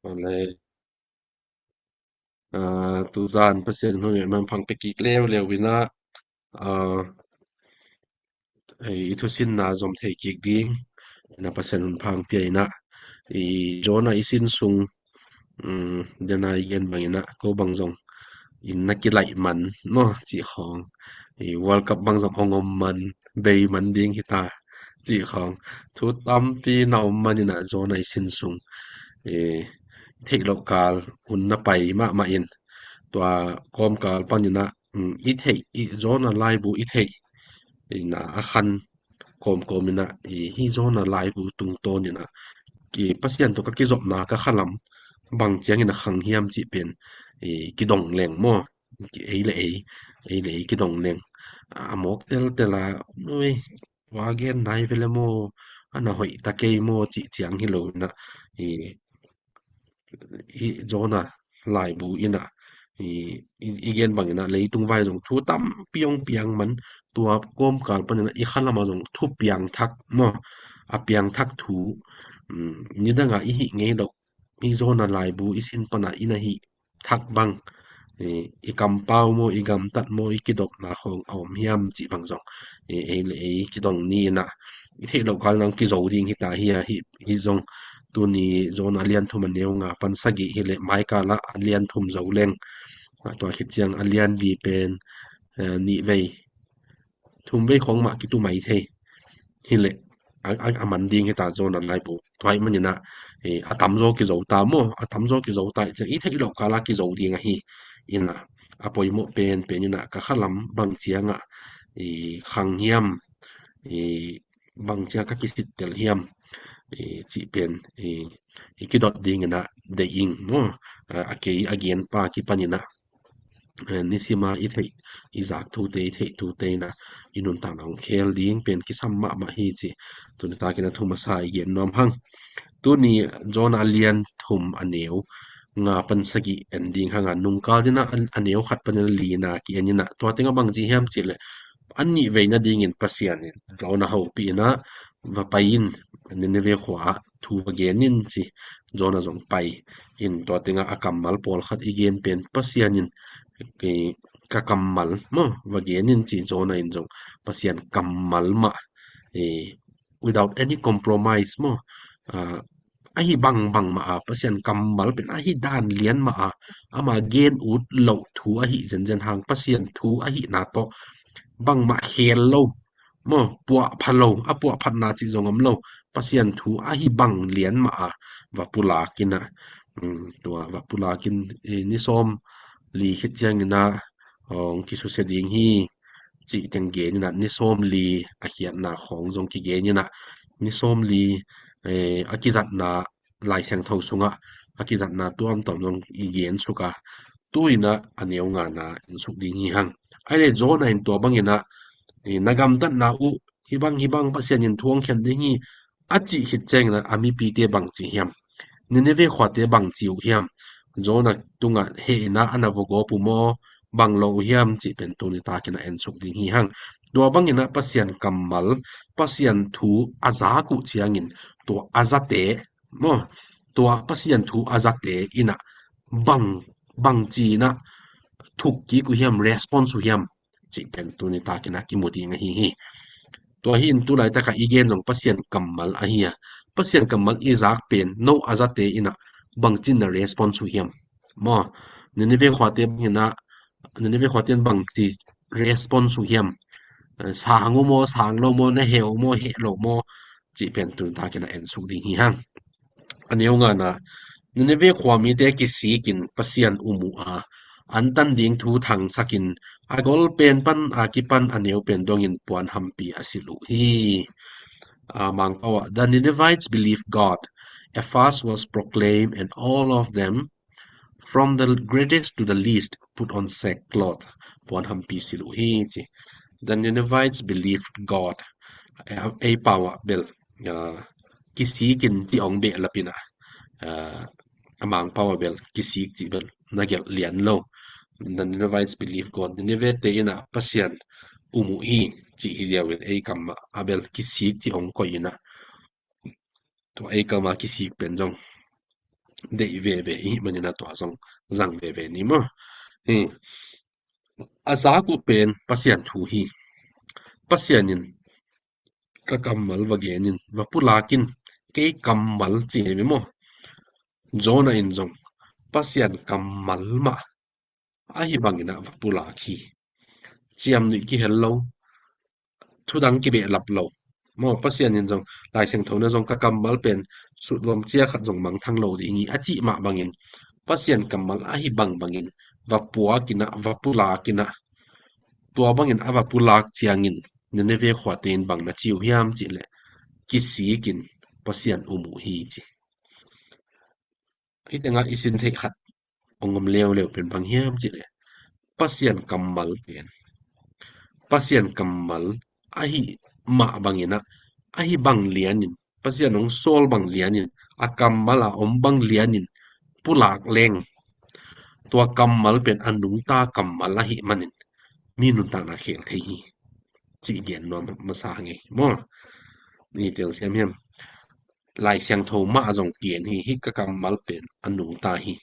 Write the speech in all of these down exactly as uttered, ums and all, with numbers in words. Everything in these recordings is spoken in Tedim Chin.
Awle. Aa, tuzan Pasian hong manpha pia kik leuleu in ah, aa, ei, i thusinna zom thei kik ding in ah Pasian hong pha pia in ah, i Jonah i sin sung, um, dena i gen bang in ah, ko bang zong inn na kilaih man maw, cih khawng, i World Cup bang zong hong om man, bei man ding hi ta, cih khawng, thu tampi na om man in ah Jonah i sin sung, i theih loh kal hun na pai mahmah in, tua kawmkal pan in ah, um, i theih, i Jonah laibu i theih in ah, a khan kawmkawm in ah, i, hih Jonah laibu tungtawn in ah, i, Pasian tawh ka kizopna ka khalam bang ciangin a khang hiam cih pen, i, kidong leng maw? Ei le ei, ei le ei kidong leng. A mawk teltel a, ui, tua gen nai ve le maw, a na hoih ta kei maw cih ciang hi lo in ah, i, i Jonah laibu in ah, i, i, i gen bang in ah leitung vai zong thu tampi hong piang man, tua kawmkal pan in ah i khalam ah zong thu piangthak maw, a piangthak thu, um, nidang a i hih ngei loh, i Jonah laibu i sin pan ah i na hih thak bang, i, i kampau maw, i gamtat maw, i kidopna khawng a om hiam cih bang zong, i, ei le ei kidong ni in ah, i theih loh kal in ah kizo ding hi ta hi a, hih, hih zong tuni Jonah a lian thum a neu nga pan sagih hi leh, mai kal ah a lian thum zo leng, a, tua khit ciang a lian li pen, eh, nih vei, thum vei khawng mah kitu mai thei. Hi leh, a, a, a man ding hi ta Jonah laibu. Tua ahih man in ah, eh, a tamzaw kizo ta maw, a tamzaw kizo ta, i ciang i theih loh kal ah kizo ding ahi. In ah, a poimawh pen, pen in ah ka khalam bang ciang ah, i, khang hiam, i, bang ciang ka kisittel hiam, i, cih pen, i, i kidot ding in ah deih ing maw, a, a kei a genpa kipan in ah, eh, nisim a i theih, i zak thute, i theih thute in ah i nuntakna hong khel ding pen kisam mahmah hi ci. Tuni takin a thu masa i gen nuam hang. Tuni Jonah a lian thum a neu nga pan sagih en ding hang a, nungkal in ah a, a neu khat pan in ah lina ki-en in ah, tua teng ah bang ci hiam cih leh, a nih vei nadingin Pasian in Jonah hopih in ah, va pai in, Nineveh khua ah thu va gen in ci. Jonah zong pai in, tua teng ah a kammal pawlkhat i gen pen Pasian in, eh, ka kammal maw, va gen in ci. Jonah in zong Pasian kammal mah, eh, without any compromise maw, ah, ahi bangbang mah a, Pasian kammal pen ahi dan lian mah a, ama gen ut loh thu ahi zenzen hang, Pasian thu ahihna tawh bangmah khel lo maw, puahpha lo, a puahphatna cih zong om lo, Pasian thu ahi bang lian mah a va pulak in ah, um, tua va pulak in, eh, ni sawm li khit ciangin ah, hong kisusia ding hi cih teng gen in ah, ni sawm li a khiatna khawng zong kigen in ah, ni sawm li, eh, a kizatna Lai Siangtho sungah a kizatna tuamtuam zong i gen suk a, tu in ah a neu ngana en suk ding hi hang. Ahih leh Jonah in tua bang in ah, eh, na gamtatna uh hih bang hih bang Pasian in thu hong khen ding hi, a cih khit ciangin ah a mipite bang ci hiam? Nineveh khuate bang ci uh hiam? Jonah tungah heh in ah a na vugawp uh maw, bang lo uh hiam cih pen tuni takin ah en suk ding hi hang. Tua bang in ah Pasian kammal, Pasian thu a zak uh ciangin tua a zate maw, tua Pasian thu a zate in ah bang, bang ci in ah thuk kik uh hiam, response uh hiam cih pen tuni takin ah kimu ding ahi hi. Tua hi in tu laitak ah i gen zong Pasian kammal ahi a, Pasian kammal i zak pen no a zate in ah bang ci in na response uh hiam maw? Nineveh khuate bang in ah, Nineveh khuate in bang ci response uh hiam? Eh, sang uh maw, sang lo maw, na heh uh maw, heh lo maw cih pen tuni takin ah en suk ding hi hang. A neu ngana, Nineveh khua mite kisik in Pasian um uh a, an tan ding thu thangsak in, a gol pen pan a kipan a neu pen dongin puan hampi a silh uh hi. A Mangpau ah, the Ninevites believed God. A fast was proclaimed and all of them, from the greatest to the least, put on sackcloth. Puan hampi silh uh hi ci. The Ninevites believed God. Eh, ei pau ah bel, ah, kisik in ci ong behlap in ah, ah, a Mangpau ah bel kisik cih bel na gelh lian lo. The Ninevites believed God. Nineveh te in ah Pasian um uh hi cih hi ziau in ei kam ah bel kisik ci ong koih in ah, tua ei kam ah kisik pen zong deih veve i hih manin a tua zong zang veve ni maw. Hi. A zak uh pen Pasian thu hi. Pasian in ka kammal va gen in, va pulak in, kei kammal ci hi ve maw. Jonah in zong Pasian kammal mah ahi bangin ah va pulak hi. Ciamnuih kihel lo, thudang kibehlap lo. Maw, Pasian in zong, Lai Siangtho na zong ka kammal pen sutvom cia khat zong mangthang lo ding hi a cih mah bangin, Pasian kammal ahi bangbangin va puak in ah, va pulak in ah, tua bangin a va pulak ciangin Nineveh khuate in bang na ci uh hiam cih leh, kisik in Pasian um uh hi ci. Hih tengah i sin theih khat hong om leuleu pen bang hiam cih leh, Pasian kammal pen, Pasian kammal ahi mah bangin ah, ahi bang lianin, Pasian hong sawl bang lianin, a kammal a om bang lianin pulak leng, tua kammal pen a nungta kammal ahih manin mi nuntakna khel thei hi, cih gen nuam masa ngei maw. Ni telsiam hiam? Lai Siangtho mah a zong gen hi, hih ka kammal pen a nungta hi.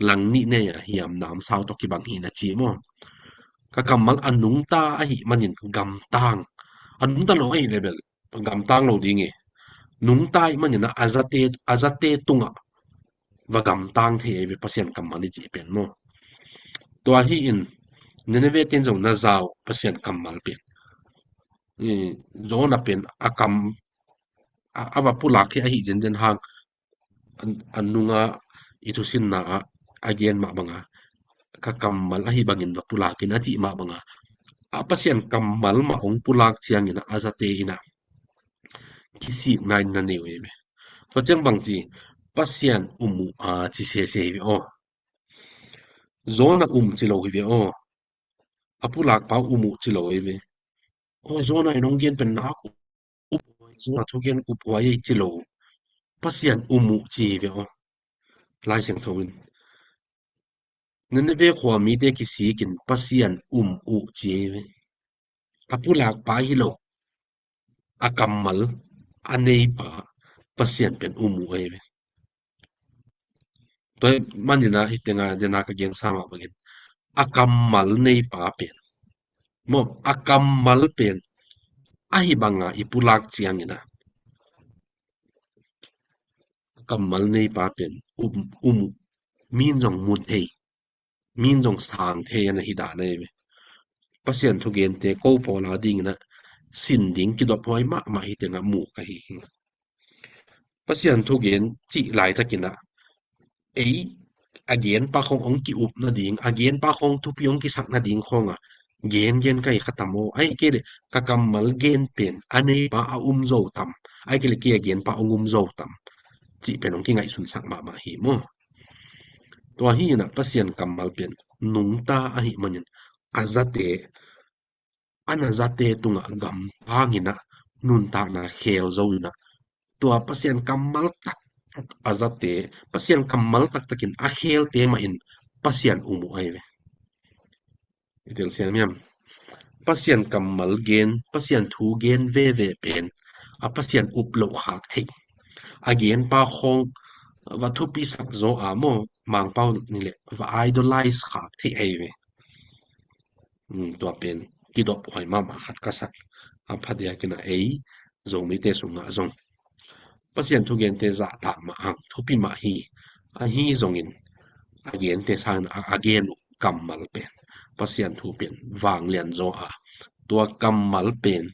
Lang nih nei a hiam namsau tawh kibang hi na ci maw. Ka kammal a nungta ahih manin gamtang. A nungta lo ahih leh bel gamtang lo ding hi. Nungta ahih manin a zate, a zate tungah va gamtang thei ahi ve Pasian kammal i cih pen maw. Tua hi in Nineveh ten zong na zau Pasian kammal pen. I, Jonah pen a kam, a, a va pulak hi ahi zenzen hang, a, a nunga i thusinna ah a gen mah banga ka kammal ahi bangin va pulak in a cih mah banga a Pasian kammal mah hong pulak ciangin a zate in a kisikna in na nei uh hi ve. Tua ciang bang ci, Pasian um uh a ci sese hi ve aw. Jonah um ci lo hi ve aw. A pulakpa um uh ci lo hi ve. Aw, Jonah in hong gen pen nak up huai, Jonah thugen up huai ei ci lo. Pasian um uh ci hi ve aw. Lai Siangtho in Nineveh khua mite kisik in Pasian um uh ci hi ve. A pulakpa hi lo, a kammal a neipa Pasian pen um uh ahi ve. Tua manin a hih tengah dena ka gensa mah bangin a kammal neipa pen maw, a kammal pen ahi banga i pulak ciangin a kammal neipa pen um, um uh, min zong mu thei, min zong sang thei a na hi dan ahi ve. Pasian thugente ko pawla dingin a sin ding kidop huai mahmah hi tengah mu ka hi hi. Pasian thugen cih laitakin a ei a genpa khawng hong ki-up nading, a genpa khawng thupi hong kisak nading khawng a gen gen ka hi kha tam aw. Ahih kei leh ka kammal gen pen a neipa a um zo tam, ahih kei leh kei a genpa hong um zo tam cih pen hong kingaihsunsak mahmah hi maw. Tua hi in a Pasian kammal pen nungta ahih manin a zate, a na zate tungah gamtang in a nuntakna khel zo in a tua Pasian kammal taktak a zate, Pasian kammal taktakin a khelte mah in Pasian um uh ahi ve. I telsiam hiam? Pasian kammal gen, Pasian thu gen veve pen a Pasian up loh khak thei, a genpa khawng va thupisak zaw a maw, Mangpau ni leh va idolize khak thei ahi ve. Um, tua pen kidop huai mahmah khat ka sak. A phadiakin a ei Zomite sungah zong Pasian thugente zahtak mah hang thupi mah hi. Ahi zongin a gente sangin a, a gen uh kammal pen, Pasian thu pen vanglian zaw a, tua kammal pen,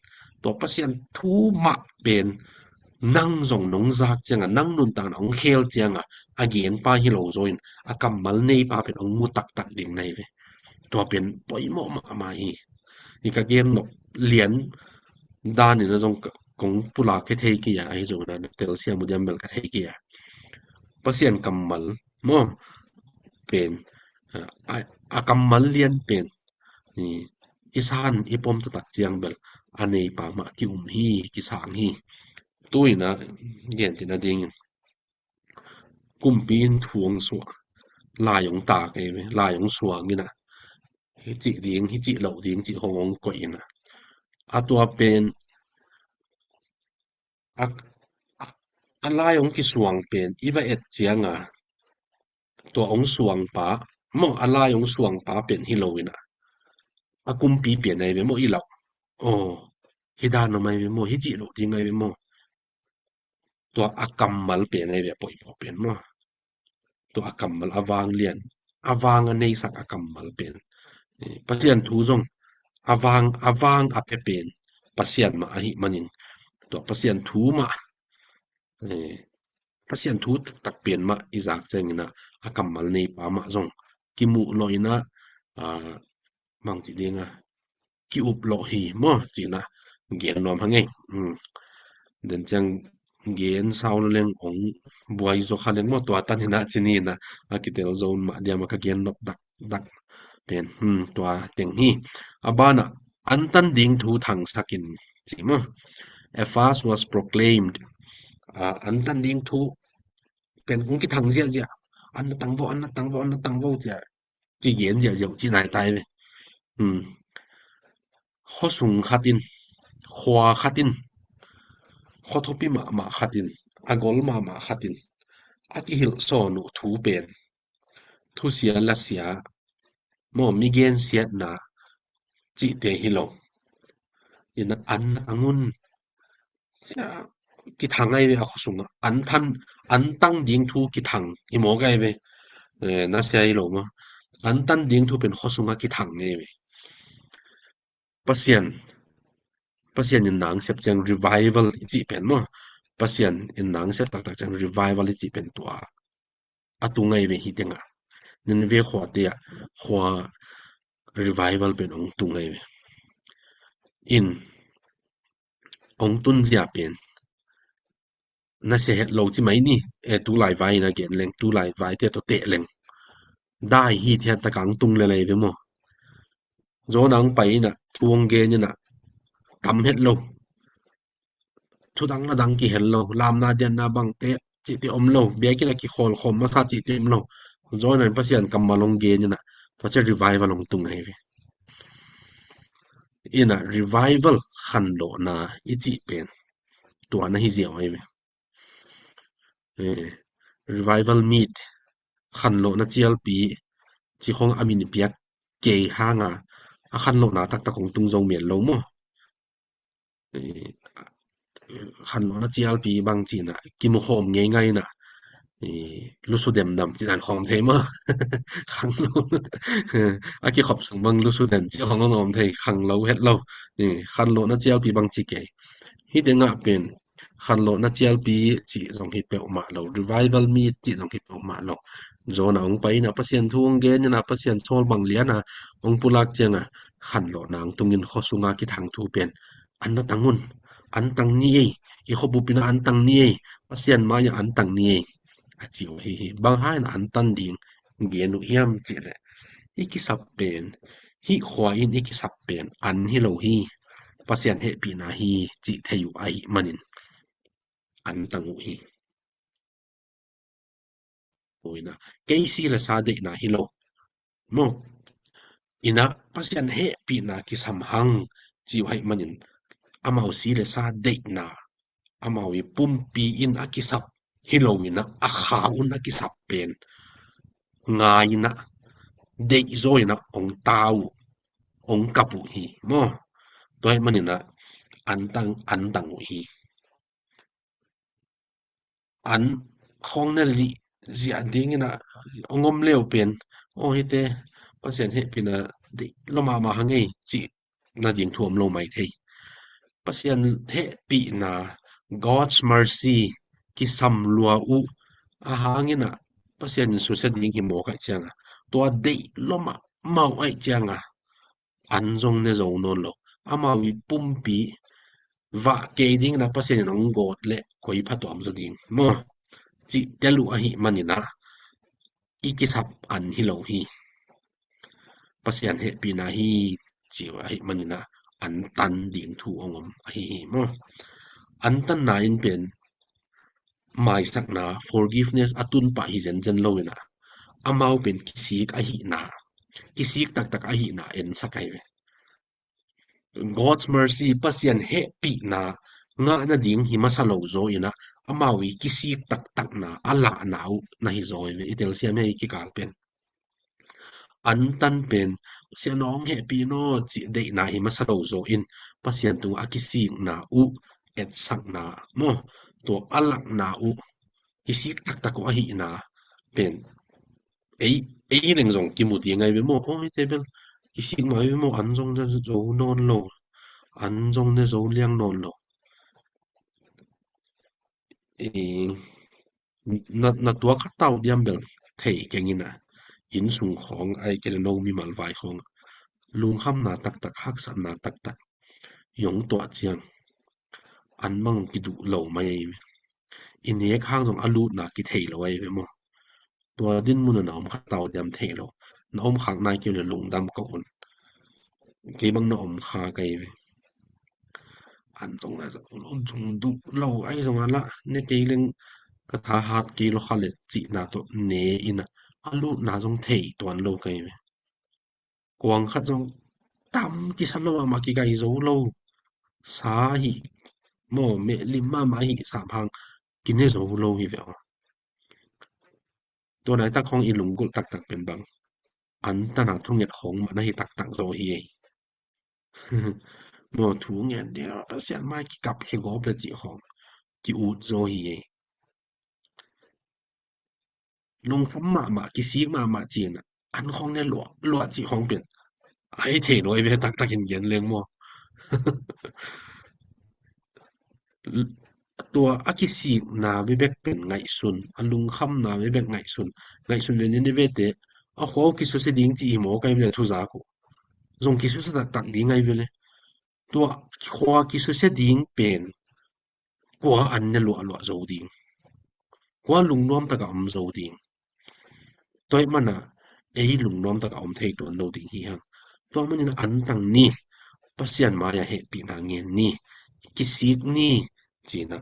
tua Pasian thu mah pen nang zong nong zak cianga, nang nuntakna hong khel cianga a genpa hi lo zaw in a kammal neipa pen hong mu taktak ding na hi ve. Tua pen poimawh mahmah hi. Hi ka gen nop lian danin a zong kong pulak khe thei kei a, ahi zongin a na telsiam uh diam bel ka thei kei a. Pasian kammal maw pen, a, a kammal lian pen i san i pom taktak ciang bel a neipa mah ki-um hi, kisang hi. Tu in a gentehna dingin kumpi in thu hong suah, lai hong tak ahi ve, lai hong suang in a, hi cih ding, hi cih loh ding cih hong hong koih in a, a tua pen a, a, a lai hong kisuang pen i va et cianga tua ong suangpa, maw, a lai ong suangpa pen hi lo in ah, a kumpi pen ai ve maw, i lau. Aw, hi dan om ai ve maw, hi cih loh ding ai ve maw. Tua a kammal pen ai ve, a poimawh pen maw. Tua a kammal a vanglian, a vang a neisak a kammal pen. Eh, Pasian thu zong a vang, a vang a pia pen Pasian mah ahih manin, tua Pasian thu mah, eh, Pasian thu taktak pen mah i zak ciangin ah, a kammal neipa mah zong kimuh lawh in ah, ah, bang ci ding a, ki-up lawh hi maw, ci-in ah gen nuam hang ei. Um. Den ciang gen sau lo leng ong buai zaw kha leng maw, tua tan hi in ah ci ni in ah, a kitel zo mah diam a ka gen nop dakdak pen, um, tua teng hi. A ban ah, antan ding thu thangsak in, ci maw. A fast was proclaimed. Ah, antan ding thu pen ong kithang ziahziah. An na tang vo, an na tang vo, an na tang vo, ci-a kigen ziahziah uh ci nai tai ve. Um. Khuasung khat in, khua khat in, khua thupi mahmah khat in, a gol mahmah khat in a kihilh sawn uh thu pen, thusia lasia maw, mi gensiatna cihte hi lo. In ah an na tang un, cia kithang ai ve a khuasungah. An than, an tang ding thu kithang hi mawk ai ve. Eh, nasia hi lo maw. An tan ding thu pen khuasungah kithang ai ve. Pasian, Pasian in nang sep ciang revival i cih pen maw. Pasian in nang sep taktak ciang revival i cih pen tua a tung ai ve hi tengah. Nineveh khuate ah khua revival pen ong tung ai ve. In ong tun zia pen nasia het lo ci mai ni. E, tulai vai in a gen leng, tulai vaite tawh teh leng, dai hi thiat takah ong tung lel ai ve maw. Jonah ong pai in ah, thu ong gen in ah, tam het lo. Thudang ladang kihel lo, lamna dianna bangte cihte om lo, biakinn ah kikhawl khawm masa cihte om lo. Jonah in Pasian kammal ong gen in ah, tua ciang revival ong tung ai ve. In ah revival khanlawhna i cih pen tua na hi ziau ai ve. Eh, revival meet, khanlawhna cialpi, ci khong a min piak kei hang a, a khanlawhna taktak ong tung zo mial lo maw. Eh, khanlawhna cialpi bang ci-in ah kimu khawm ngeingai in ah, eh, lusu demdam ci dan khawm thei maw. Khanlawh, eh, a kikhop sung bang lusu dem ci khawm khawm thei, khanglo het lo. Eh, khanlawhna cialpi bang ci kei. Hi tengah pen khanlawhna cialpi cih zong hi peuhmah lo, revival meet cih zong hi peuhmah lo. Jonah ong pai in ah, Pasian thu ong gen in ah, Pasian sawl bang lian a ong pulak ciang a, khanlawhna ong tung in, khuasung a kithang thu pen, an na tang un, an tang ni ei, i khuabup in ah an tang ni ei, Pasian mai ah an tang ni ei, a ci uh hi hi. Bang hang in ah an tan ding gen uh hiam cih leh, i kisap pen, hih khua in i kisap pen an hi lo hi, Pasian hehpihna hi cih thei uh ahih manin an tang uh hi. Tua in ah kei si le sa deihna hi lo maw. In ah Pasian hehpihna kisam hang ci uh ahih manin, amau si le sa deihna, amau i pumpi in a kisap hi lo in ah, a khau un a kisap pen ngai in ah, deih zaw in ah ong ta uh, ong kap uh hi maw. Tua ahih manin ah an tang, an tang uh hi. An khawng ne lih ziah ding in ah ong om le uh pen, aw, hihte Pasian hehpihna deih lua mahmah hang ei cih nading thu om lo mai thei. Pasian hehpihna, God's mercy, kisam lua uh, a hang in ah Pasian in susia ding hi mawk ahih ciang a, tua deih lua mahmah uh ahih ciang a, an zong ne zo nawn lo. Amau i pumpi vah kei ding in ah Pasian in ong gawt leh koi phatuam zaw ding maw, cih tel uh ahih manin ah, i kisap an hi lo hi. Pasian hehpihna hi ci uh ahih manin ah, an tan ding thu ong om ahi hi maw. An tanna in pen maisakna, forgiveness a tun pah hi zenzen lo in ah, amau pen kisik ahihna, kisik taktak ahihna ensak ahi ve. God's mercy, Pasian hehpihna ngah nading hi masa lo zaw in ah, amau i kisik taktakna a lahna uh na hi zaw hi ve, i telsiam hi a, i kikal pen. Antan pen, Pasian aw hong hehpih in aw cih deihna hi masa lo zaw in, Pasian tungah a kisikna uh etsakna maw, tua a lakna uh, kisik taktak uh ahihna pen ei, ei leng zong kimu ding ahi ve maw. Aw, hite bel kisik mah ahi ve maw, an zong ne zo nawn lo, an zong ne zo liang nawn lo. I, na, na tuak khat tau diam bel thei keng in a, inn sung khawng, ahih kei leh no mimal vai khawng ah lungkhamna taktak, haksatna taktak i hong tuah ciang an mang kiduh lo mai ahi ve. I nek hang zong a lutna kithei lo ahi ve maw. Tua dinmun ah na om kha tau diam thei lo. Na om khak nai kei uh leh lungdam ko un. Kei bang na om kha ka hi ve. An zong le zong duh lo ahi zong a lah ne kei leng ka tha hat kei lo kha le cihna tawh ne in a, a lutna zong thei tuan lo ka hi ve. Kuang khat zong tam kisa lo mahmah, kigai zo lo. Sa hi maw, mehlim mahmah hi sam hang kine zo lo hi ve aw. Tua nai tak khawng i lunggulh taktak pen bang, an tana thunget khawng mah na hi taktak zaw hi ei. Maw, thunget dia Pasian mai kikap khia gawp le cih khawng ki-ut zaw hi ei. Lungkham mahmah, kisik mahmah cih in a, an khawng ne luah luah cih khawng pen a hi thei lo ahi ve, taktak in gen leng maw. Tua a kisikna bekbek pen ngaihsun, a lungkhamna bekbek ngaihsun. Ngaihsun ve ni, ni vete, a khua uh kisusia ding cih hi maw, ka hi ve le thuzak uh. Zong kisusia taktak ding ahi ve le. Tua khua kisusia ding pen kua an ne luahluah zo ding, kua lungnuam taka om zo ding. Tua ahih mana ei lungnuam taka om thei tuan lo ding hi hang. Tua manin antang ni, Pasian mai-ah hehpihna ngen ni, kisik ni, cina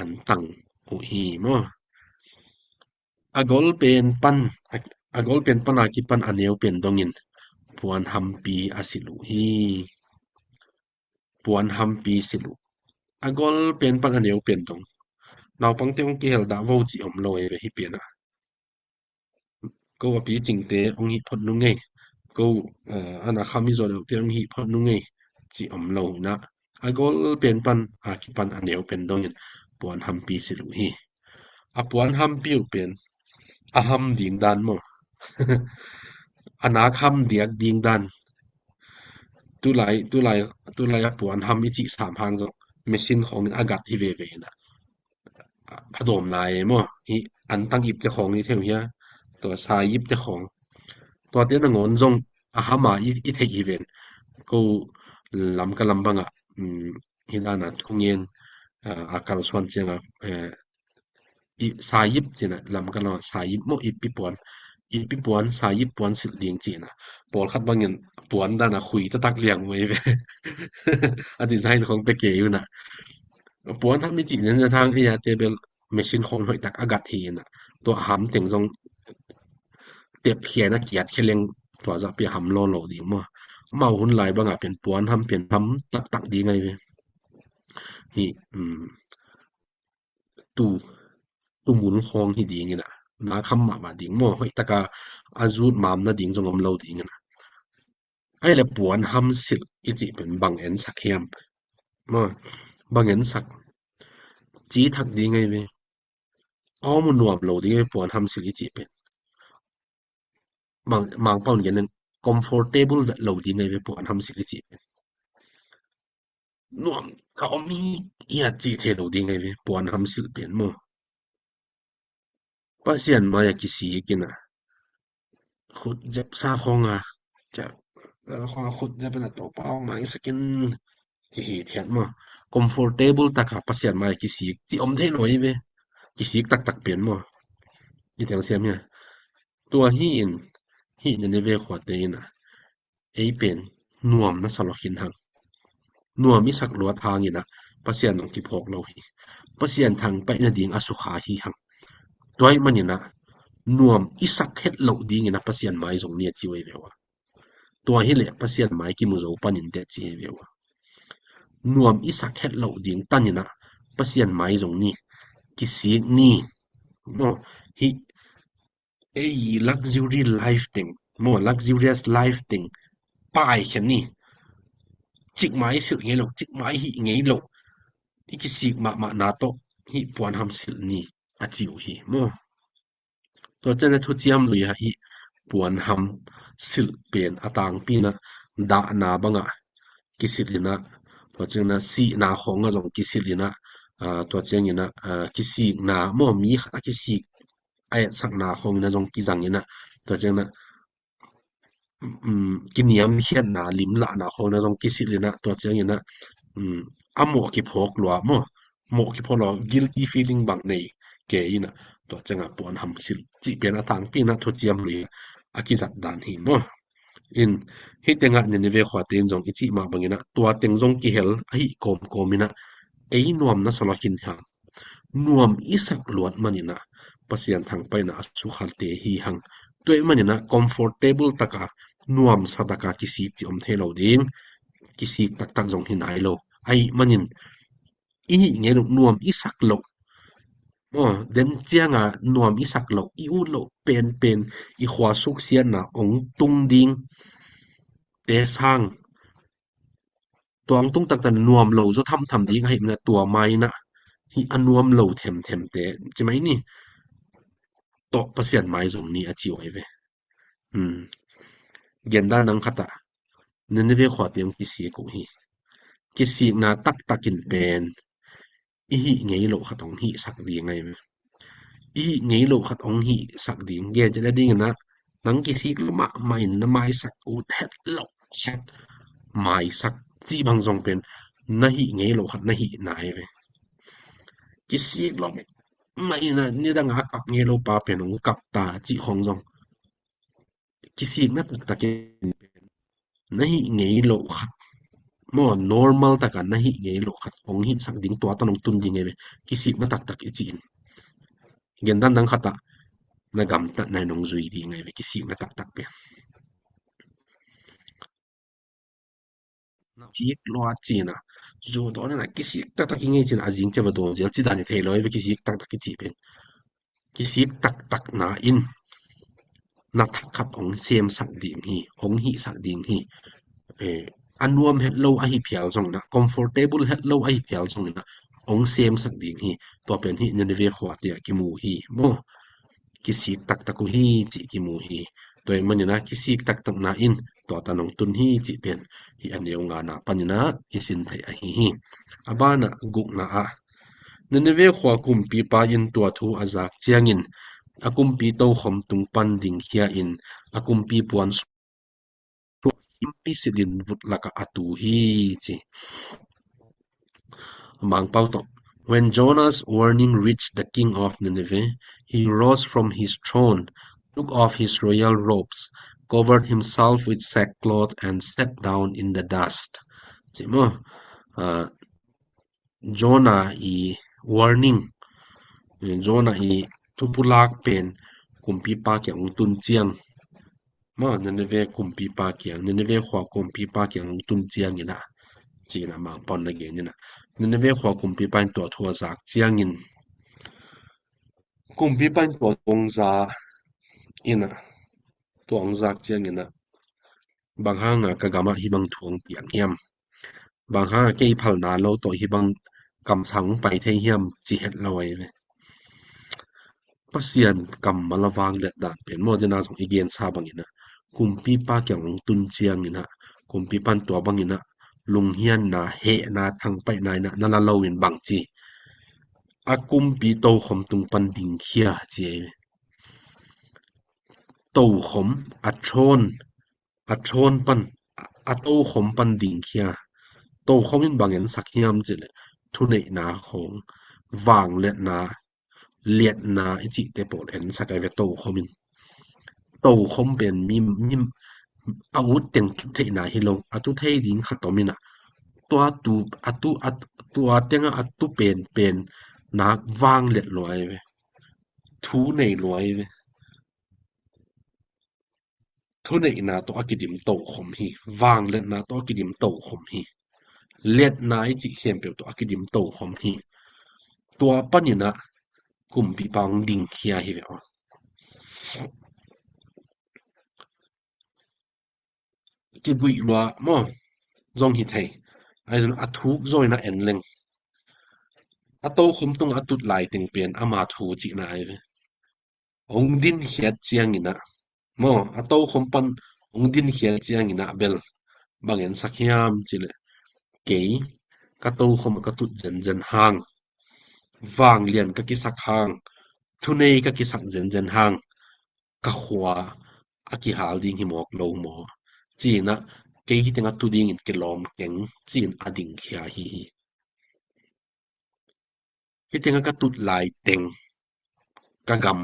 antang uh hi maw. A gol pen pan, a, a gol pen pan a kipan a neu pen dongin puan hampi a silh uh hi. Puan hampi silh uh. A gol pen pan a neu pen dong. Naupangte hong kihel dah vo cih om lo ei ve hih pen ah. Ko a picingte hong hih phot nung ei. Ko, eh, ana kham hi zaw deuhte hong hih phot nung ei cih om lo inah. A gol pen pan a kipan a neu pen dongin puan hampi silh uh hi. A puan hampi uh pen a ham ding dan maw? A nak ham diak ding dan. Tulai, tulai, tulai a puan ham i cih sam hang zong machine khawngin a gat hi veve inah. A dawm lai maw? Hi antang ipte khawng i thei uh hia? Tua sa ipte khawng. Tuate nangawn zong a ham a i, i theih hi ven. Ko Lamka lam bangah, um, hi dana thungen, ah, a kalsuan ciangah, eh, i, sa ip cina Lamka lam ah sa ip maw, ipi puan, ipi puan, sa ip puan silh ding cina. Pawlkhat bangin puan dana khui taktak liang uh ei ve. A design khawng pia kei unah. Puan ham i cih zenzen hang ei a table machine khawng hoih tak a gat hi inah. Tua ham teng zong tep khia na kiat khia leng tua zah pia ham law lo ding maw. Amau hun lai bangah pen puan ham pen ham taktak ding ahi ve. Hi, um, tu, tu mun khawng hi ding inah. Nak ham mahmah ding maw. Hoih taka a zut mam nading zong om lo ding inah. Ahih leh puan ham silh i cih pen bang ensak hiam? Maw, bang ensak? Ci thak ding ahi ve. A om uh nuam lo ding ahi ve puan ham silh i cih pen. Mang, Mangpau in gen leng comfortable vet lo ding ahi ve puan ham silh i cih pen. Nuam ka om hi, hiat cih thei lo ding ahi ve puan ham silh pen maw. Pasian mai-ah kisik inah. Khut zep sa khawng a, khawng a khut zep inah Topa hong maisak in ci hi thiat maw. Comfortable taka Pasian mai-ah kisik cih om thei lo ahi ve. Kisik taktak pen maw. I telsiam hia? Tua hi in, hi in a ni ve khuate inah. Ei pen nuam na sa lua khin hang. Nuam i sak luat hang inah Pasian hong kiphawk lo hi. Pasian thangpaih nading a sukha hi hang. Tua ahih man inah nuam i sak het loh ding inah Pasian mai zong ni a ci uh ahi ve ua. Tua hi leh Pasian mai kimu zo panin te a ci ahi ve ua. Nuam i sak het loh ding tan inah Pasian mai zong ni. kisik ni. Maw, hih ei luxury life teng, maw, luxurious life teng paikhiat ni. Cikmah i silh ngei loh, cikmah i hih ngei loh, i kisik mahmahna tawh hih puanham silh ni a ci uh hi, maw. Tua ciangin a thuciam lui ah hih puanham silh pen a tangpi in ah dahna bangah kisilh in ah, tua ciangin ah sihna khawngah zong kisilh in ah, aa, tua ciangin ah, aa, kisikna, maw, mi khat a kisik a etsakna khawngin ah zong kizang in ah, tua ciangin ah, um, kiniamkhiatna, limlahna khawngin ah zong kisilh in ah, tua ciangin ah, um, a mawh kiphawk lua, maw, mawh kiphawk lua, guilty feeling bang nei kei in ah, tua ciangah puanham silh cih pen a tangpi in ah thuciam lui ah a kizat dan hi, maw. In, hih tengah Nineveh khuate in zong i cih mah bangin ah tua teng zong kihel ahih kawmkawm in ah ei nuamna sawlawh khin hang, nuam i sak luat manin ah Pasian thangpaihna a sukhalte hi hang. Tua ahih manin ah comfortable taka, nuamsa taka kisik cih om thei lo ding. Kisik taktak zong hi nai lo. Ahih manin i hih ngei loh, nuam i sak loh, maw, den cianga nuam i sak loh, i ut loh penpen, i khua suksiatna hong tung ding te sang, tua hong tung taktak nuam lo zaw thamtham ding ahih manin ah tua mai in ah hih a nuam lo themthemte ci mai ni, tawh Pasian mai zong ni a ci uh ahi ve. Hmm. Gendan nang khat ah Nineveh khuate hong kisik uh hi. Kisikna taktak in pen i hih ngei loh khat hong hihsak ding ahi ve. I hih ngei loh khat hong hihsak ding. Gen ciat a dingin ah nang kisik lo mahmah in na maisak, ut het loh khat maisak cih bang zong pen na hih ngei loh khat na hihna ahi ve. Kisik lo mahmah in ah nidang a kap ngei lo pa pen hong kap ta cih khawng zong kisikna taktak in na hih ngei loh khat, maw, normal taka na hih ngei loh khat hong hihsak ding, tua tan hong tun ding ahi ve. Kisikna taktak i cih in gendan nang khat ah na gamtatna in hong zui ding ahi ve, kisikna taktak pen. Na sik lua cin ah, zu dawn in ah kisik taktak i ngei cin ah, a zing ciang va dawn zel ci dan hi thei lo ahi ve, kisik taktak i cih pen. Kisik taktakna in na thak khat hong semsak ding hi, hong hihsak ding hi. Eh, a nuam het lo ahi phial zongin ah, comfortable het lo ahi phial zongin ah hong semsak ding hi. Tua pen hih Nineveh khuate ah kimu hi, maw. Kisik taktak uh hi cih kimu hi. Tua ahih manin ah kisik taktakna in tua tan hong tun hi cih pen hih a neu ngana panin ah i sin theih ahi hi. A banah gukna ah Nineveh khua kumpipa in tua thu a zak ciangin a kumpi tokhom tung pan dingkhia in a kumpi puan suk himpi silhin vut lakah a tu hi, ci. Mangpau tawh. When Jonah's warning reached the king of Nineveh, he rose from his throne, took off his royal robes, covered himself with sackcloth, and sat down in the dust. Ci maw? Ah, Jonah i warning, Jonah i thupulak pen kumpipa kiang hong tun ciang, maw, Nineveh kumpipa kiang, Nineveh khua kumpipa kiang hong tun ciangin ah, ci-in ah Mangpau in na gen in ah, Nineveh khua kumpipa in tua thu a zak ciangin, kumpipa in tua thu hong za in ah, tua hong zak ciangin ah, bang hanga ka gamah hih bang thu hong piang hiam? Bang hanga kei phalna lo tawh hih bang kamsang hong pai thei hiam, ci het lo ahi ve. Pasian kammal a vangliat dan pen maw, dena zong i gensa bangin ah, kumpipa kiang hong tun ciangin ah, kumpipa in tua bangin ah lunghianna, hehna, thangpaihna in ah na la lo in bang ci? A kumpi tokhom tung pan dingkhia, ci ahi ve. Tokhom, a throne, a throne pan, a tokhom pan dingkhia. Tokhom in bang ensak hiam cih leh, thuneihna khawng, vangliatna, liatna i cihte pawl ensak ahi ve tokhom in. Tokhom pen mi, mi a ut teng tu theihna hi lo, a tu thei ding khat om in ah, tua tu, a tu, a, tua tengah a tu penpen nak vangliat lua ahi ve. Thu nei lua ahi ve. Thuneihna tawh a kidim tokhom hi, vangliatna tawh a kidim tokhom hi, liatna i cih khempeuh tawh a kidim tokhom hi. Tua panin ah kumpipa hong dingkhia hi ve aw. Kiguih lua maw, zong hi thei. Ahi zong a thuk zaw in a en leng, a tokhom tungah a tut lai teng pen ama thu cihna ahi ve. Hong dinkhiat ciangin ah maw, a tokhom pan hong dinkhiat ciangin ah bel bang ensak hiam cih leh, kei ka tokhom ah ka tut zenzen hang, vanglian ka kisak hang, thunei ka kisak zenzen hang, ka khua a kihal ding hi mawk lo maw, ci-in ah, kei hih teng a tu dingin kilawm keng, ci-in a dingkhia hi hi. Hih teng a ka tut lai teng ka gam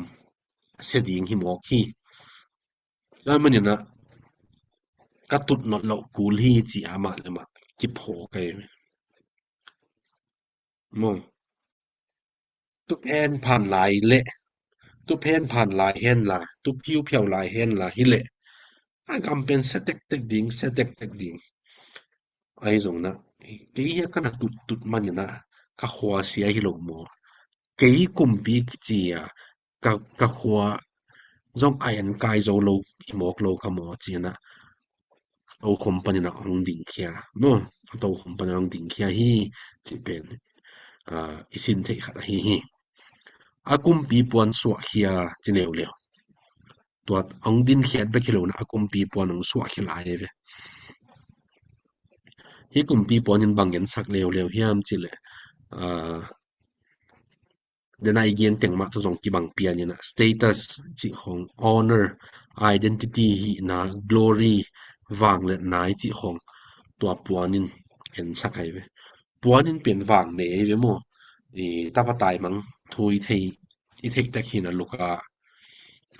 a sia ding hi mawk hi. Tua manin ah ka tut nawn loh kul hi, ci-a amah le amah kiphawk ahi ve maw. Tup hen phan lai leh, tup hen phan lai hen la, tup hiu phiau lai hen la hi leh, a gam pen sia tektek ding, sia tektek ding. Ahi zong in ah, kei hih a ka na tuttut manin ah ka khua sia hi lo maw, kei kumpi kici a ka, ka khua zong a en kai zo lo hi mawk lo ka maw, ci-in ah a tokhom panin ah hong dingkhia maw, a tokhom panin ah hong dingkhia hi, cih pen, ah, i sin theih khat ahi hi. A kumpi puan suahkhia ci leuleu. Tua hong dinkhiat bek hi lo in ah a kumpi puan hong suahkhia lai ve. Hih kumpi puan in bang ensak leuleu hiam cih leh, ah, dena i gen teng mah tawh zong kibang pian in ah, status cih khong, honor, identity hihna, glory, vangliatna i cih khong, tua puan in ensak ahi ve. Puan in pen vang nei ahi ve maw. I tapa taimang thu i thei, i theih tek hi in ah, Luka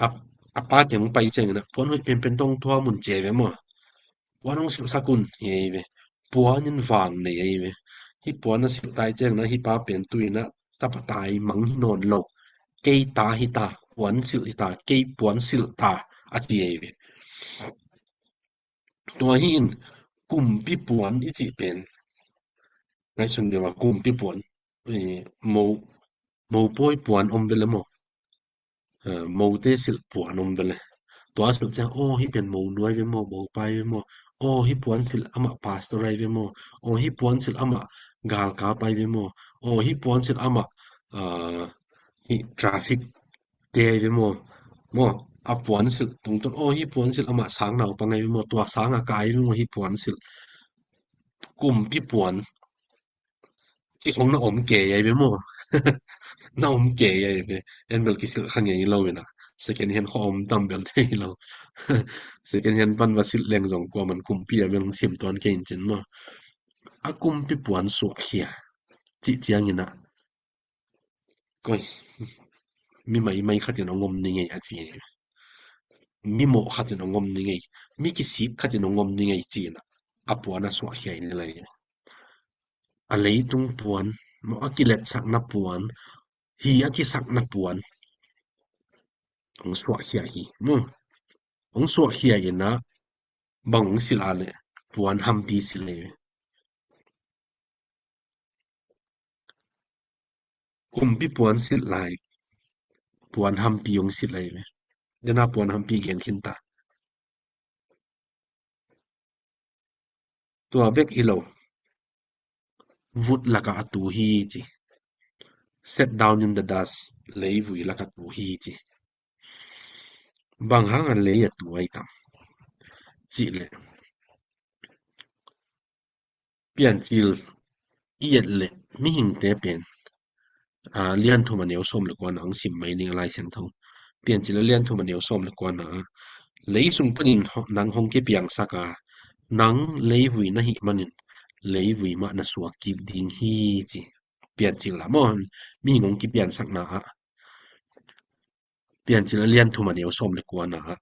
a, a pa kiang pai ciangin ah puan hoih penpen tawh hong thuam un ci ahi ve maw. Puan hong silhsak un hi ahi ve. Puan in vang nei ahi ve. Hih puan a silh tai ciangin ah hih pa pen tu-in ah tapa taimang hi nawn lo, kei ta hi ta, puan silh hi ta, kei puan silh ta, a ci ahi ve. Tua hi in, kumpi puan i cih pen, ngaihsun deuh a kumpi puan, eh, mo, mopawi puan om ve le maw. Eh, mote silh puan om ve le. Tua silh ciang, aw, hih pen mo nu ahi ve maw, mopa ahi ve maw. Aw, hih puan silh amah pastor ahi ve maw. Aw, hih puan silh amah galkap ahi ve maw. Aw, hih puan silh amah, ah, hih traffic te ahi ve maw. Maw, a puan silh tungtawn, aw, hih puan silh amah sang naupang ahi ve maw. Tua sang a ka ahi ve maw, hih puan silh. Kumpi puan cih khong na om kei ahi ve maw. Na om kei ahi ve. En bel kisilh kha ngei lo in ah, second hand khua om tam bel thei lo. Second hand pan va silh leng zong kuaman kumpi a bel hong sim tuan kei in cin maw. A kumpi puan suahkhia cih ciangin ah, koi, mi maimai khat in hong om ni ngei a ci. Mi mawh khat in hong om ni ngei, mi kisik khat in hong om ni ngei, ci-in ah a puan a suahkhia in lai. A leitung puan, maw, a kiletsakna puan, hi a kisakna puan hong suahkhia hi. Maw, hong suahkhia in ah bang hong silh a leh, puan hampi silh ahi ve. Kumpi puan silh lai, puan hampi hong silh ahi ve. Dena puan hampi gen khin ta. Tua bek hi lo. Vut lakah a tu hi ci. Set down in the dust, leivui lakah tu hi ci. Bang hang a lei a tu ahi tam cih leh, Piancil i et leh mihingte pen, aa, lian thum a neu sawm le kuana hong sim mai ning a Lai Siangtho. Piancil a lian thum a neu sawm le kuana, lei sung panin ho-, nang hong kipiangsak a, nang leivui na hih manin leivui mah na suak kik ding hi ci. Piancil ah maw, mihing hong kipiansakna ah. Piancil a lian thum a neu sawm le kuana ah,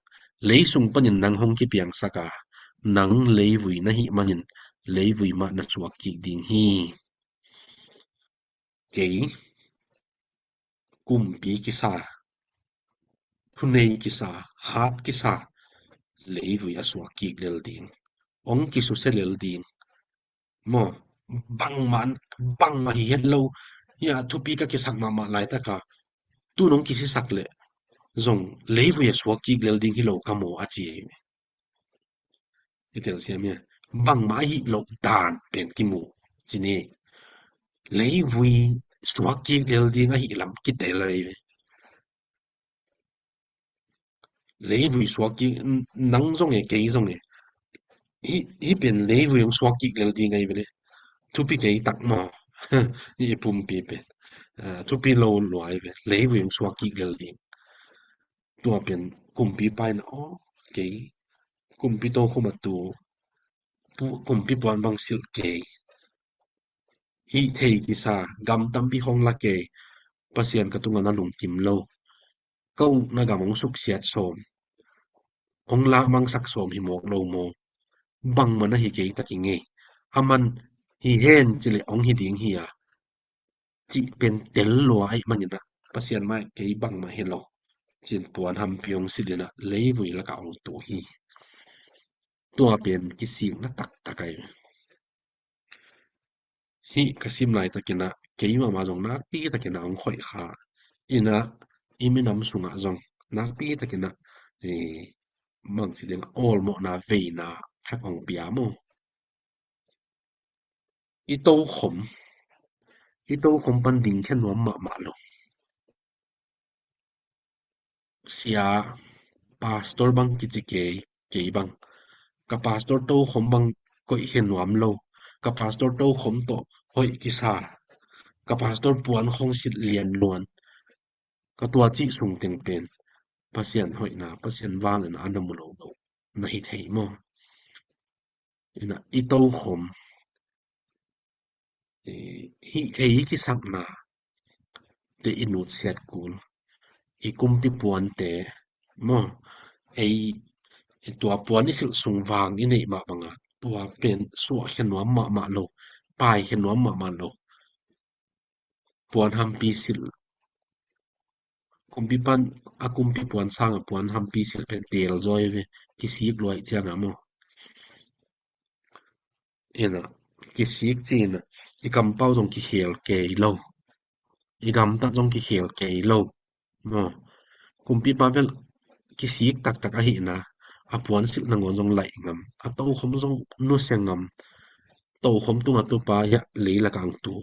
lei sung panin nang hong kipiangsak a, nang leivui na hih manin leivui mah na suak kik ding hi. Kei kumpi kisa, thunei kisa, hat kisa, leivui a suak kik lel ding, hong kisusia lel ding. Maw, bangmah, bangmah hi het lo. Hia thupi ka kisak mahmah laitaka, Tu nong kisisak leh zong leivui a suak kik lel ding hi lo ka maw a ci ei ve. I telsiam hia? Bangmah ahi loh dan pen kimu ci ni. Leivui suak kik lel ding ahi lam kitel ei ve. Leivui suak kik, nang zong e, kei zong e. Hi, hi pen leivui hong suak kik lel ding ahi ve le. Thupi kei tak maw. Hi i pumpi pen. Ah, thupi lo lua ahi ve. Leivui hong suak kik lel ding. Tua pen kumpipa in, aw, kei kumpi tokhom a tu, pu-, kumpi puan bang silh kei. Hih thei kisa, gam tampi hong la kei. Pasian ka tungah na lungkim lo. Ka ukna gam hong suksiat sawm, hong lakmangsak sawm hi mawk lo maw? Bangmah na hi kei tak hi ngei. A man hi hen ci leh hong hi ding hi a, cih pen tel lua ahih manin ah, Pasian mah kei bangmah hi lo, ci-in puan hampi hong silh in ah leivui lakah hong tu hi. Tua pen kisikna taktak ahi. Hih ka sim laitakin ah kei mahmah zong nakpi takin ah hong khoih kha in ah, i minam sungah zong nakpi takin ah, eh, bangci ding, awlmawhna veina thak hong pia maw? I tokhom, i tokhom pan dingkhia nuam mahmah lo. Sia, pastor bang kici kei, kei bang. Ka pastor tokhom bang koihkhia nuam lo. Ka pastor tokhom tawh hoih kisa. Ka pastor puan khong silh lian luan. Ka tua cih sung teng pen Pasian hoihna, Pasian vangliatna a na mu lo lo na hi thei maw? Ina, i tokhom, eh, hih thei i kisakna te i nutsiat kul, i kumpi puante maw? Ei, tua puan i silh sung vang i neih mah banga tua pen suahkhia nuam mahmah lo, paikhia nuam mahmah lo. Puan hampi silh. Kumpi pan, a kumpi puan sanga puan hampi silh pen teel zaw hi ve, kisik lua ahih cianga maw? Ina, kisik ci-in ah, i kampau zong kikhel kei lo. I gamtat zong kikhel kei lo. Maw? Kumpipa bel kisik taktak ahihna, a puan silh nangawn zong laih ngam, a tokhom zong nusia ngam, tokhom tunga tupa hiah leilakah hong tu,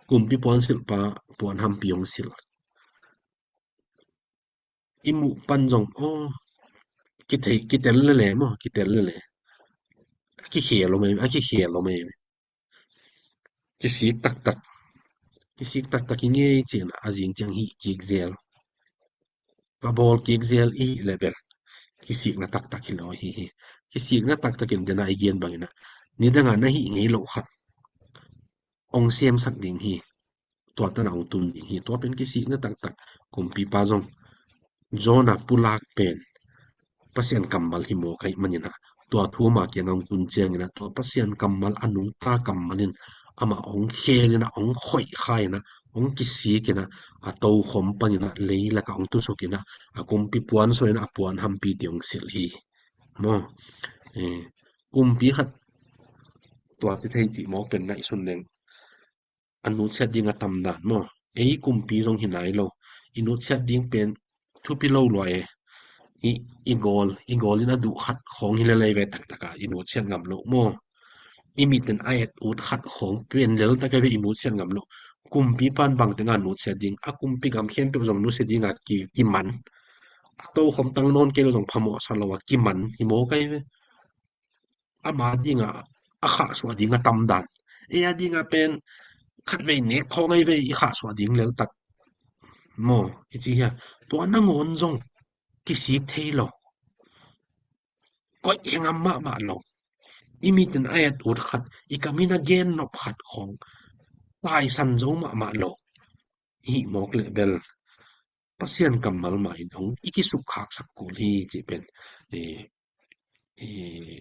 kumpi puan silhpa puan hampi hong silh. I muh pan zong, aw, kithei, kitel lele maw, kitel lele. A kikhel om ei, a kikhel om ei. Kisik taktak. Kisik taktak i ngei ci-in a zing ciang hih kik zel. Va bawl kik zel i hih leh bel kisikna taktak hi lo hi hi. Kisikna taktak in dena i gen bangin ah, nidanga na hih ngei loh khat hong semsak ding hi. Tua tana hong tun ding hi. Tua pen kisikna taktak. Kumpipa zong Jonah pulak pen Pasian kammal hi mawk ahih manin ah, tua thu ama kiangah hong tun ciangin ah, tua Pasian kammal, a nungta kammal in amah hong khel in ah, hong khoih kha in ah, hong kisik in ah, a tokhom panin ah leilakah hong tusuk in ah, a kumpi puan suah in ah, a puan hampite hong silh hi. Maw? Eh, kumpi khat tua ci thei cih mawk pen ngaihsun leng, a nutsiat ding a tam dan maw? Ei kumpi zong hi nai lo. I nutsiat ding pen thupi lo lua e. I, i gawl, i gawl in a duh khat khawng hi lel ei ve taktak a i nutsiat ngam lo maw? I mit in a et ut khat khawng pen lel tak ei ve i nutsiat ngam lo. Kumpipa in bang tengah nutsiat ding, a kumpi gam khempeuh zong nusia ding a ki, kiman. A tokhom tang nawn kei lo zong phamawh sa lo a kiman hi mawk ei ve. Ama dinga a khahsuah ding a tam dan. Ei a dinga pen khatvei nek khawng ei vei i khahsuah ding lel tak. Maw, i ci hia? Tua nangawn zong kisik thei lo. Koih hi ngam mahmah lo. I mit in a et ut khat, i kam in a gen nop khat khawng taisan zo mahmah lo. I hih mawk leh bel Pasian kammal mah in hong i kisukkhaksak kul hi cih pen, eh, eh,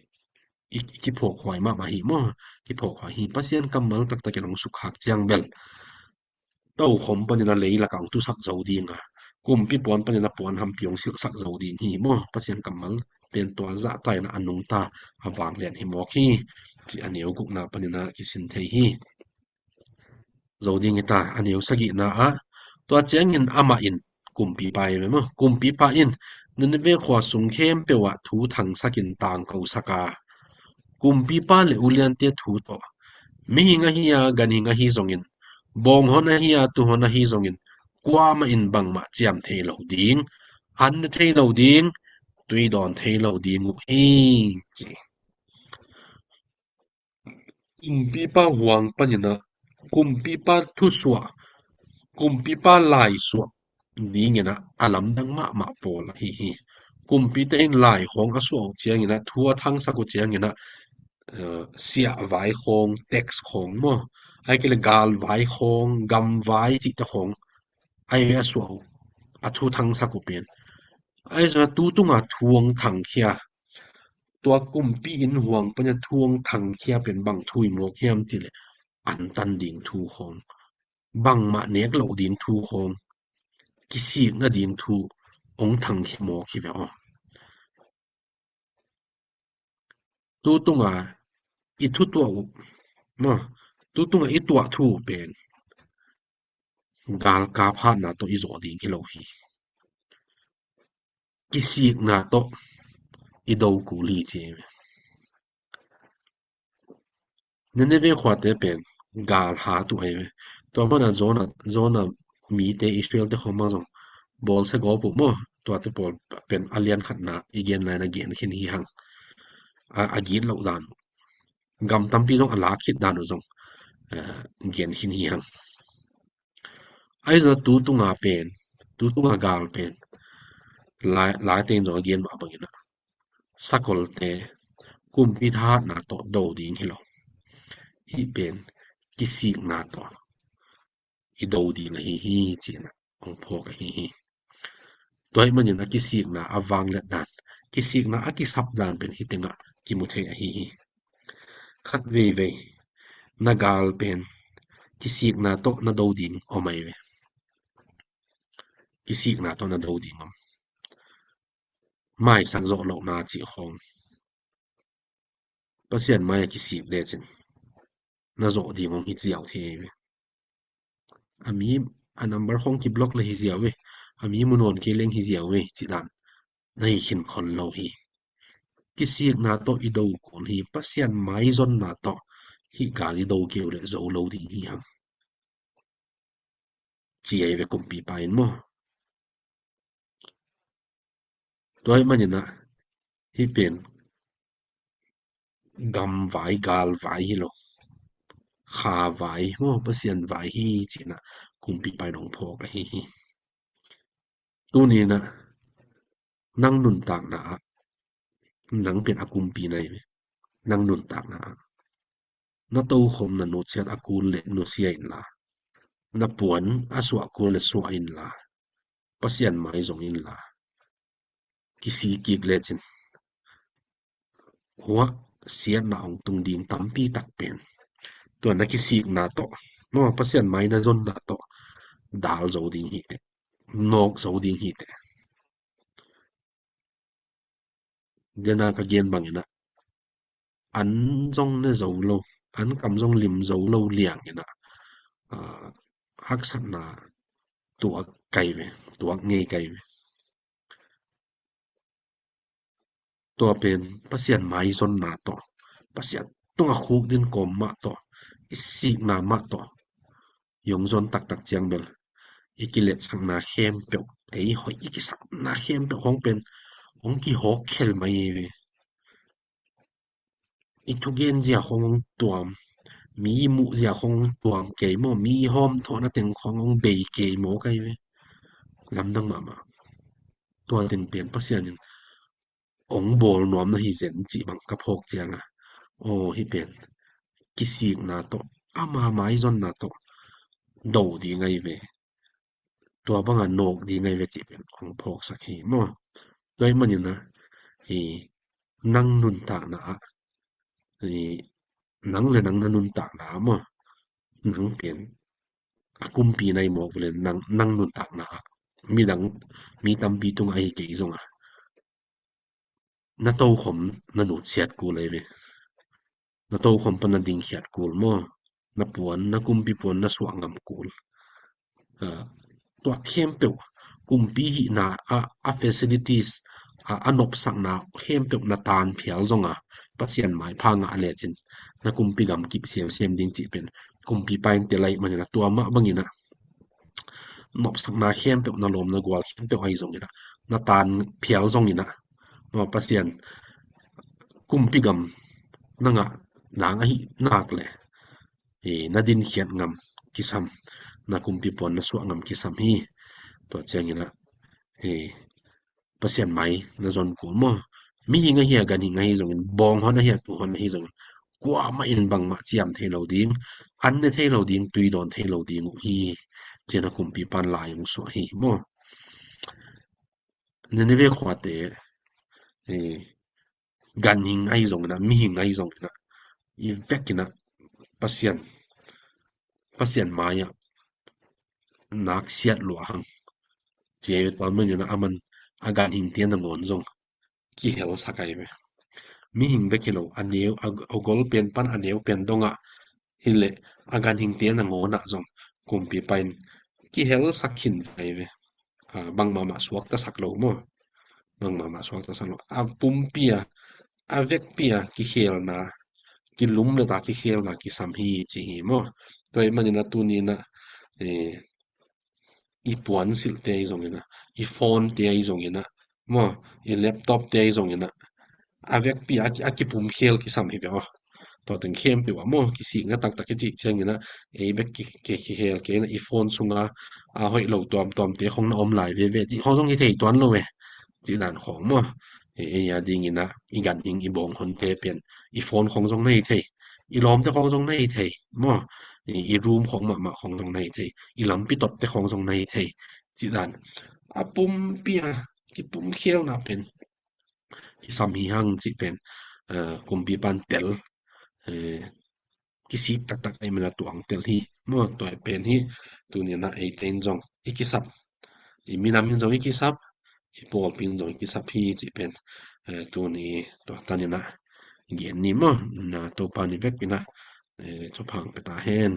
i, i kiphawkhuai mahmah hi maw? Kiphawkhuai hi. Pasian kammal taktak in hong sukkhak ciang bel tokhom panin a leilakah hong tusak zo ding a, kumpi puan panin a puan hampi hong silhsak zo ding hi maw? Pasian kammal pen tua zahta in a nungta a vanglian hi mawk hi. Cih a neu gukna panin a kisin thei hi. Zo ding hi ta, a neu sagihna ah, tua ciangin amah in, kumpipa hi ve maw. Kumpipa in Nineveh khua sung khempeuh ah thu thangsakin tangkosak a, kumpipa le uliante thu tawh, mihing ahi a, ganhing ahi zongin, bawnghon ahi a, tuhon ahi zongin, kuamah in bangmah ciam thei lo ding, an ne thei lo ding, tui dawn thei lo ding uh hi, ci. Kumpipa huang panin ah, kumpipa thusuah, kumpipa laisuah dingin ah a lamdang mahmah pawl ahi hi. Kumpite in lai khawng a suah uh ciangin ah, thu a thangsak uh ciangin ah, eh, siahvai khawng, tax khawng maw, ahih kei leh galvai khawng, gamvai cihte khawng, ahi ve a suah uh, a thu thangsak uh pen. Ahi zongin ah tu tunga thu hong thangkhia, tua kumpi inn huang panin ah thu hong thangkhia pen bang thu hi mawk hiam cih leh, antan ding thu khawng, bangmah nek loh ding thu khawng, kisik nading thu hong thangkhia mawk hi ve aw. Tu tunga i thutuah uh maw, tu tunga i tuah thu uh pen galkap hatna tawh i zawh ding hi lo hi. Kisikna tawh i do kul hi, ci hi ve. Nineveh khuate pen gal hat uh ahi ve. Tua mana Jonah, Jonah mite, Israelte khawng bang zong bawlsia gawp uh maw, tuate pawl pen a lian khatna i gen lai-in a gen khin hi hang. A, a gitloh dan uh, gam tampi zong a lak khit dan uh zong, eh, gen khin hi hang. Ahi zongin ah tu tunga pen, tu tunga gal pen, lai, laite in zong a gen mah bangin ah, sakolte kumpi thahatna tawh do ding hi lo, hih pen kisikna tawh i do ding ahi hi, ci-in ah hong phawk ahi hi. Tua ahih manin a kisikna a vangliat dan, kisikna a kisap dan pen hih tengah kimu thei ahi hi. Khat veivei na gal pen kisikna tawh na do ding om ahi ve. Kisikna tawh na do ding om. Maisak zawh lohna cih khawng, Pasian mai-ah kisik lecin na zawh ding hong hi ziau thei ahi ve. A mi, a number khawng kiblock leh hi ziau ve. A mi mu nawn kei leng hi ziau ve, cih dan na hi khin khol lo hi. Kisikna tawh i do kul hi. Pasian maizonna tawh hih gal i do kei uh leh zo lo ding hi hang, ci ahi ve kumpipa in maw. Tua ahih manin ah hih pen gamvai, galvai hi lo, khavai maw, Pasian vai hi, ci-in ah kumpipa in hong phawk ahi hi. Tuni-in ah nang nuntakna ah, nang pen a kumpi na hi ve. Nang nuntakna ah na tokhom na nutsiat a kul leh nusia inla, na puan a suah kul leh suah inla, Pasian mai zong inla, kisik kik lecin huah siatna hong tung ding tampi tak pen tua na kisikna tawh maw, Pasian mai na zonna tawh dal zo ding hi teh, nawk zo ding hi teh. Dena ka gen bangin ah an zong ne zo lo, an kam zong lim zo lo liangin ah, ah, haksatna tuak kai ve, tuak ngei kai ve. Tua pen Pasian maizonna tawh, Pasian tungah khukdin kawm mah tawh, i sikna mah tawh i hong zon taktak ciang bel i kiletsakna khempeuh, ei hoih i kisakna khempeuh hong pen hong kihawk khel mai hi ve. I thugen zia khong hong tuam, mi i muh zia khong hong tuam kei maw, mi i hawmthawhna teng khong hong bei kei maw kai ve. Lamdang mahmah. Tua teng pen Pasian in hong bawl nuam na hi zen cih bang ka phawk cianga, aw, hih pen kisikna tawh, ama maizonna tawh do ding ahi ve. Tua banga nawk ding ahi ve cih pen hong phawksak hi maw. Tua ahih manin ah, hi, nang nuntakna ah, hi, nang le nang na nuntakna ah maw, nang pen a kumpi na hi mawk vele, nang, nang nuntakna ah midang, mi tampi tungah ahi kei zongah na tokhom na nutsiat kul ahi ve. Na tokhom pan na dingkhiat kul maw. Na puan, na kumpi puan na suah ngam kul. Ah, tua khempeuh kumpi hihna a, a facilities a, a nopsakna khempeuh na tan phial zonga Pasian maipha ngah lecin na kumpi gam kip siamsiam ding cih pen kumpipa in tel ahih manin a tua mah bangin a nopsakna khempeuh na lawm na gual khempeuh ahi zongin a na tan phial zongin a maw Pasian kumpi gam na ngah nang ahi nak le na dinkhiat ngam kisam na kumpi puan na suah ngam kisam hi. Tua ciangin a Pasian mai na zon kul maw? Mihing ahi a ganhing ahi zongin bawng hon ahi a tu hon ahi zongin kuamah in bangmah ciam thei lo ding an ne thei lo ding tui dawn thei lo ding uh hi. Cian a kumpipan lai hong suah hi maw? Nineveh khuate ganhing ahi zongin a mihing ahi zongin a i vekin a Pasian Pasian mai-ah nak siat lua hang cia i tua manin a aman a ganhingte nangawn zong kihelsak ahi ve. Mihing bek hi lo a neu a gol pen pan a neu pen dongah hileh a ganhingte nangawnah zong kumpipa in kihelsak khin ahi ve. Bangmahmah suaktasak lo maw? Bangmahmah suaktasak lo a pumpi a a vekpi a kikhelna kilum leta kikhelna kisam hi ci hi maw? Tua ahih manin a tuninah i puansilhte ahi zonginah i phonete ahi zonginah maw i laptopte ahi zonginah a vekpi a kipumkhel kisam hi ve aw. Tua teng khempeuh ah maw kisikna taktak i cih cianginah ei bek kikhel kei inah i phone sunga a hoih lo tuamtuamte khong na om lai veve cih khong zong hi thei tuan lo e. Cih dan khong maw ei a dinginah i ganhing i bawng honte pian i phone khong zong na hi thei, i lawmte khong zong na hi thei maw, i room khong mahmah khong zong na hi thei, i lampi topte khong zong na hi thei. Cih dan a pumpi a kipumkhialna pen kisam hi hang cih pen kumpipan tel kisik taktak ahi mena tuang tel hi maw? Tua pen hi tuninah eite in zong i kisap, i minam in zong i kisap, i pawlpi in zong i kisap hi cih pen tuni tua taninah gen ni maw? Na Topa ni vek inah thuphang peta hen.